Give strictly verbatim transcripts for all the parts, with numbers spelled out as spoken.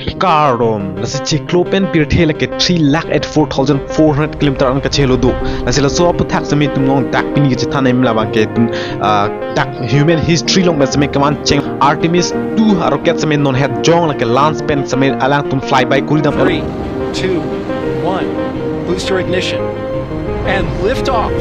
Kardom, lasi chiklo pen pirthe lake three lakh eighty-four thousand four hundred kilometer an kachelo do. Lasi laso aphuthak seme itum along dak pini kachethan alam abangke itum, ah, dak human history along pen seme keman cheng Artemis two a rocket seme non het jong lake launch pen seme alangtum flyby kuri dam. Three, two, one. Booster ignition. And liftoff.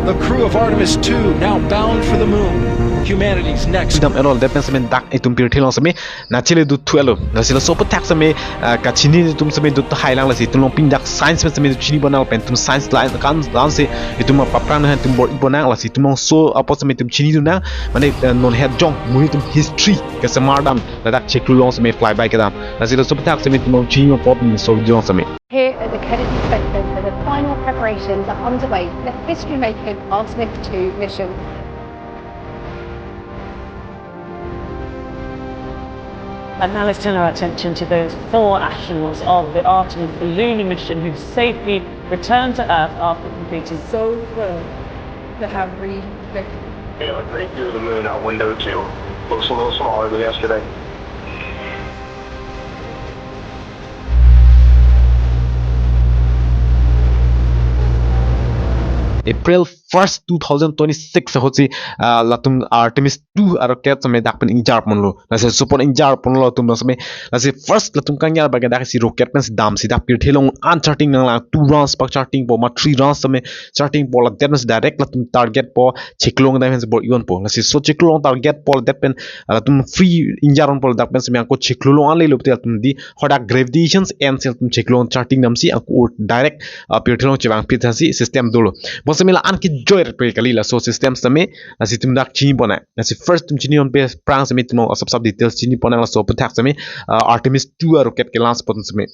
The crew of Artemis two now bound for the moon. Humanity's next. Dam erol det pen seme dak itum pirthe along seme nachele do thu elo. Lasi laso aphuthak seme, ah, kachini itum seme do hailang, lasi itum along pini dak science pen seme chini bonang pen itum science line kan dan se itum apaphrang na itum bor-i bonang, lasi itum along so apot seme itum chini do nang, mane, eh, non het jong monit atum history kesemar dam ladak chiklo along seme flyby kedam. Lasi laso aphuthak seme itum along chini apot ni so jong seme. Here at the Kennedy Space Center, the final preparations are underway for the history-making Artemis two mission. And now let's turn our attention to those four astronauts of the Artemis lunar mission who safely returned to Earth after completing. So thrilled to have re- Yeah, a great view of the moon out window two. Looks a little smaller than yesterday. April first, two thousand twenty-six ahut si, ah, latum Artemis two a rocket seme dak pen ingjar ponlo. Lasi laso apot ingjar ponlo atum seme. Lasi first latum kangjar abangke dak si rocket pen si dam si dak pirthe along an charting nanglang, two rounds pak charting po ma three rounds seme charting po, ladet pen si direct latum target po chiklo along dam pen si bor-i ponpo. Lasi laso chiklo along target po ladet pen, ah, latum free ingjar ponpo, ladak pen seme angko chiklo along an lelo pute latum di hadak gravitations and si latum chiklo along charting dam si angko direct, ah, pirthe along chevangphi tha si system dolo. Bonseme la-an kejoi ret pe kali laso system seme, lasi itum dak chini ponnang. Lasi first itum chini ponpe aphrang seme itum asap sap details chini ponnang laso aphuthak seme, ah, Artemis two a rocket ke launch pon seme.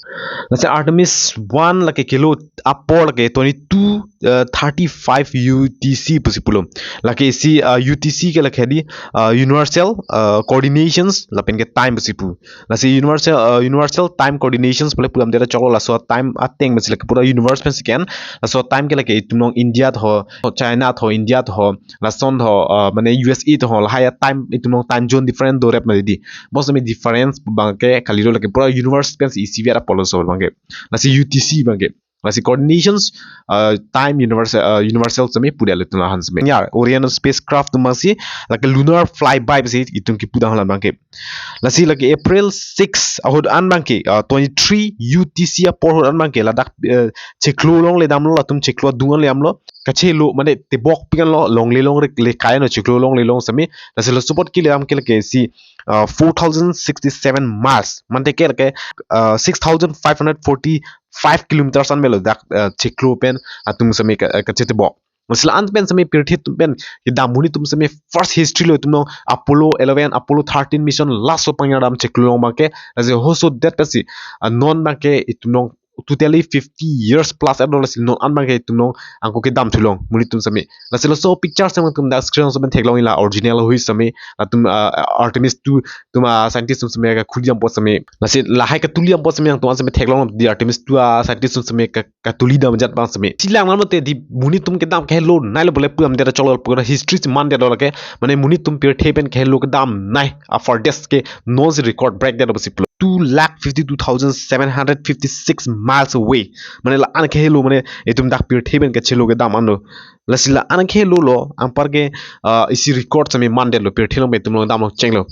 Lasi Artemis one lake kelo apor lake twenty-two, uh, thirty-five U T C pusi pulo. Lake isi, uh, U T C ke lake di, uh, universal, uh, coordinations lapen ke time pusi pu. Lasi universal, uh, universal time coordinations pule pulam dera choklo, laso time ateng masi lake pura universe pen si ke-en. Laso time ke lake itum along India tho, China tho, India tho, lason tho, uh, mane U S A tho, lahai a time itum along time zone different do rep mali di. Bonseme difference abangke kalilo, lake pura universe pen si isi ver apor laso abangke. Lasi U T C abangke. Lasi coordinations, uh, time universal, uh, universal seme pudel itum lahan seme. Ya, Orion spacecraft atum si lake lunar flyby si itum kipu dam alam abangke. Lasi lake April six ahut an abangke, uh, twenty-three U T C apor ahut an abangke ladak, uh, chiklo along le damlo, latum chiklo adung an le damlo. Kachelo mane tebok pik anlo, longle longle le kai no chiklo along le long seme. Lasi laso apot kele dam ke lake si, uh, four thousand sixty-seven miles. Mane ke lake, uh, six thousand five hundred forty five kilometers an melo dak, eh, chiklo pen atum seme ka, eh, kachetebok. Lasi la-an pen seme pirthe atum pen kedam monit atum seme first history lo itum along Apollo eleven, Apollo thirteen mission laso pangjar dam chiklo along abangke. Lasi hoso det pen si, ah, non abangke itum along totally fifty years plus ado, lasi non an abangke itum along angko kedam thu long monit atum seme. Lasi laso picture seme itum dak screen along seme theklong, ila original hui seme, latum, ah, Artemis two atum a scientist atum seme kakhuli dam apot seme. Lasi lahai katuli dam apot seme nangtum an seme theklong, di Artemis two a scientist atum seme ka, katuli dam jat abang seme. Chilang nam te di monit atum kedam kehelo nei lo pule pulam dera choklo, pura history si man dera lake. Mane monit atum pirthe pen kehelo kedam nei a farthest ke non si record break dera pusi pulo. Two lakh fifty-two thousand seven hundred fifty-six miles away. Mane la-an kehelo mane itum dak pirthe pen kachelo kedam anlo. Lasi la-an kehelo lo, anparke, ah, isi record seme man detlo, pirthe along pen itum along damlo chenglo.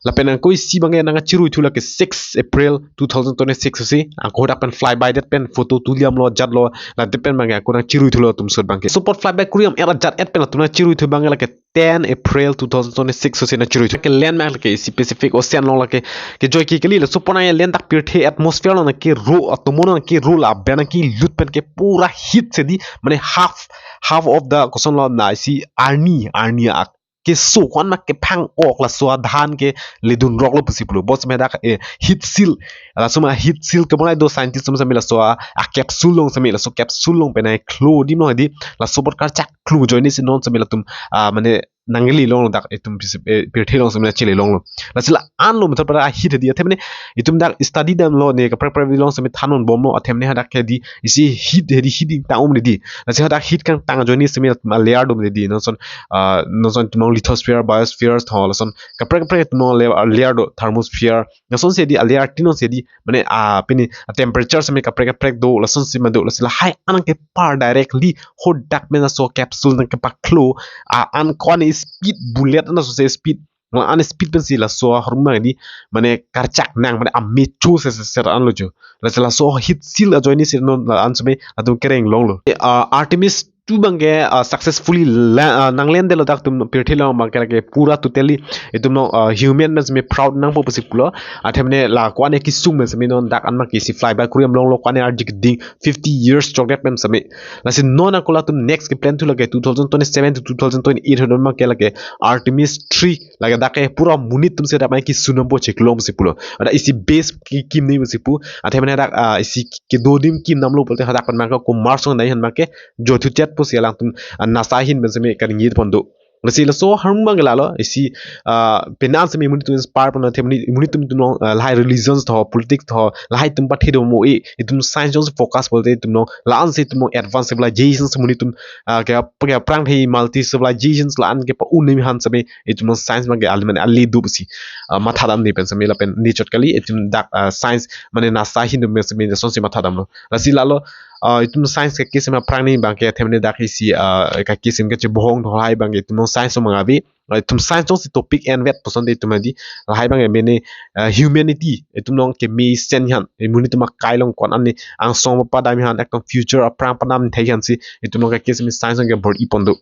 Lapen angko isi abangke nangkachirui thu lake six April two thousand twenty-six si, angko dak pen flyby det pen photo tuli damlo jatlo, ladet pen abangke angko nangchirui thulo atum sot abangke. Laso apot flyby kuri dam era jat et pen atum nangchirui thu abangke lake ten April two thousand twenty-six si nangchirui thu. Ke land abangke isi Pacific Ocean along lake kejoi ke kali, laso apot nangke land dak pirthe atmosphere along nangkero, atomo nangkero, la abang nangkelut pen ke pura heat si di, mane half, half of the koson lo na isi arni, arni ak keso ko-an ma kephang ok laso adhan ke ledun rok lo pusi pulo. Bonseme dak, eh, heat shield. Laso ma heat shield kebonai do scientist atum seme laso a, a capsule along seme, laso capsule along pen ai klo dim lo di, laso apot karchak klo joine si non seme latum, ah, mane nangkele longlo dak itum pis-, eh, pirthe along seme chele longlo. Lasi la-anlo methot para ahit hedi athe mane itum dak study damlo ne kaprek kaprek along seme than-un bomlo athe mane hadak hedi isi hit hedi hit ingtang um hedi. Lasi hadak hit kangtang ajoine seme a-layer do hedi. Non ason, ah, non ason itum along lithosphere, biosphere tho, lason kaprek kaprek itum along layer, layer do, thermosphere. Lasonsi hedi a-layer tin alongsi hedi mane, ah, pini a-temperature seme kaprek kaprek do, lasonsi ma do, lasi lahai an nangkepar directly hadak pen laso capsule nangkepaklo, ah, an ko-an speed bullet an laso se speed, la-an speed pensi laso ahormu hedi mane karchak nang mane amecho se se ser anlo jo. Lasi laso hit sil ajoine si non la-an seme atum kereng longlo. Eh, ah, Artemis two abangke, ah, successfully la-, ah, nanglandetlo dak itum pirthe along abangke lake pura totally itum along, ah, human pen seme proud nangpo pusi pulo. Athe mane la ko-an kesung pen seme non dak an abangke isi flyby kuriam longlo ko-an arjik ding fifty years chokdet pen seme. Lasi non ako latum next keplan thu lake two thousand twenty-seven to two thousand twenty-eight hodon abangke lake Artemis three lake dak ke pura monit atum si dak abangke kesunampo cheklong pusi pulo. Ada isi base ke-, kekimnei pusi pu. Athe mane dak, ah, isi kedo adim kimnamlo pulote hadak pen abangke ko-Mars along dai han abangke jothu chetpo si alangtum, ah, NASA ahin pen seme kaningje pon do. Lasi laso ahormu abangke lalo isi, ah, penang seme monit atum inspire pon athe monit, monit atum itum along, ah, lahai religions tho, politics tho, lahai atum pathe do mo-e, itum science jongsi focus pulote itum along la-ansi itum along advanced civilizations monit atum, ah, ke, ke aphrang the multi civilizations la-an kepa-un nangji aphan seme itum along science abangke ali mane ali do pusi, ah, matha damde pen seme lapen ne chot kali itum dak, ah, science mane NASA ahin atum pen seme lasonsi matha damlo. Lasi lalo, ah, itum science kekisem aphrang ni abangke athe mane dak isi, ah, kekisem kachebohong tho lahai abangke itum along sciance along ave. Ah, itum science jongsi topic envet pusonte itum hedi lahai abangke mane, ah, humanity itum along kemesen han, eh, monit atum akai along ko-an ani angsong padam han, ekdom future aphrang padam thek hansi itum along kekisem science along ke bor-i pon do.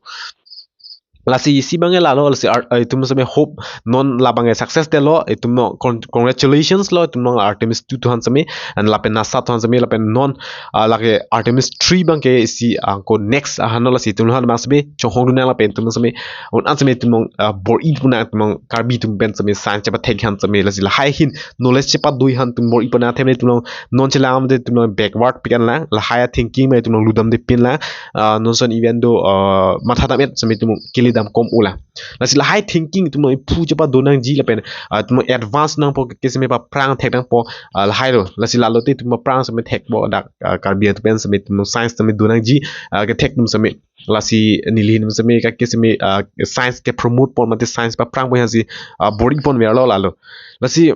Lasi isi abangke lalo, lasi art, eh, itum seme hope non la abangke success detlo, itum along con-, congratulations lo itum along Artemis two aphan seme, and lapen NASA aphan seme, lapen non, ah, lake Artemis three abangke isi, ah, ko next ahan lo, lasi itum along abang seme chonghong dun nang lapen itum seme un-an seme itum along, ah, bor-i pon nang itum along Karbi atum pen seme science chepathek han seme, lasi lahai ahin knowledge chepadoi han itum bor-i pon nang athe mane itum along non chelang mate itum along backward pik an lang, lahai a-thinking ma itum along ludam de pin lang, ah, non ason even do, ah, matha dam-et seme itum kele dam kom u lang. Lasi lahai thinking itum along iphu chepado nangji lapen, ah, itum along advance nangpo kekisem aphrang thek nangpo, ah, lahai lo. Lasi lalo te itum aphrang seme thekpo dak, ah, Karbi atum pen seme itum science seme do nangji, ah, kethek atum seme. Lasi neli ahin seme kekisem, ah, science ke promote pon mate science paphrang pon hansi, ah, bor-i ponverlo lalo. Lasi,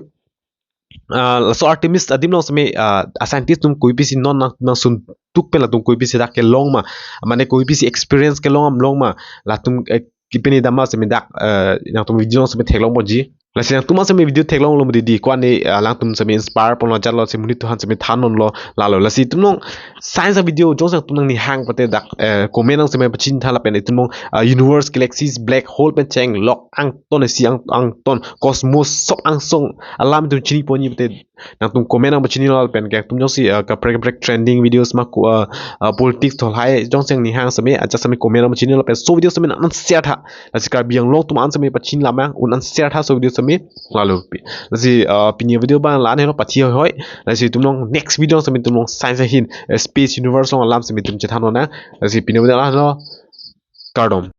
ah, laso Artemis adim along seme, ah, a-scientist atum kopi si non nang, nangsun tuk pen latum kopi si dak kelong ma, mane kopi si experience kelong am long ma, latum, eh, kipini dam ma seme dak, eh, nangtum video along seme theklong ponji. Lasi nangtum seme video theklonglo mati di ko-an, eh, alangtum seme inspire ponlo jatlo si monit atum aphan seme than-unlo lalo. Lasi itum along science a-video jongsi nangtum nangne hang pulote dak, eh, comment along seme pachini tha lapen itum along, ah, universe, galaxies, black hole pen chenglok angton, isi ang, angton, cosmos sob angsong alam itum chini ponji pulote nangtum comment along pachinilo lapen ke itum jongsi, ah, kaprek kaprek trending videos ma ko, ah, ah, politics tho lahai jongsi nangne hang seme ajat seme comment along pachinilo lapen laso video seme nang share tha. Lasi Karbi Anglong atum an seme pachin lam nang un-an share tha laso video seme lalo pi. Lasi, ah, pini video abang la-an helo, pathi hoi hoi. Lasi itum along next video seme itum along science ahin, eh, space universe along alam seme itum chethan nang. Lasi pini video la-an helo, kardom.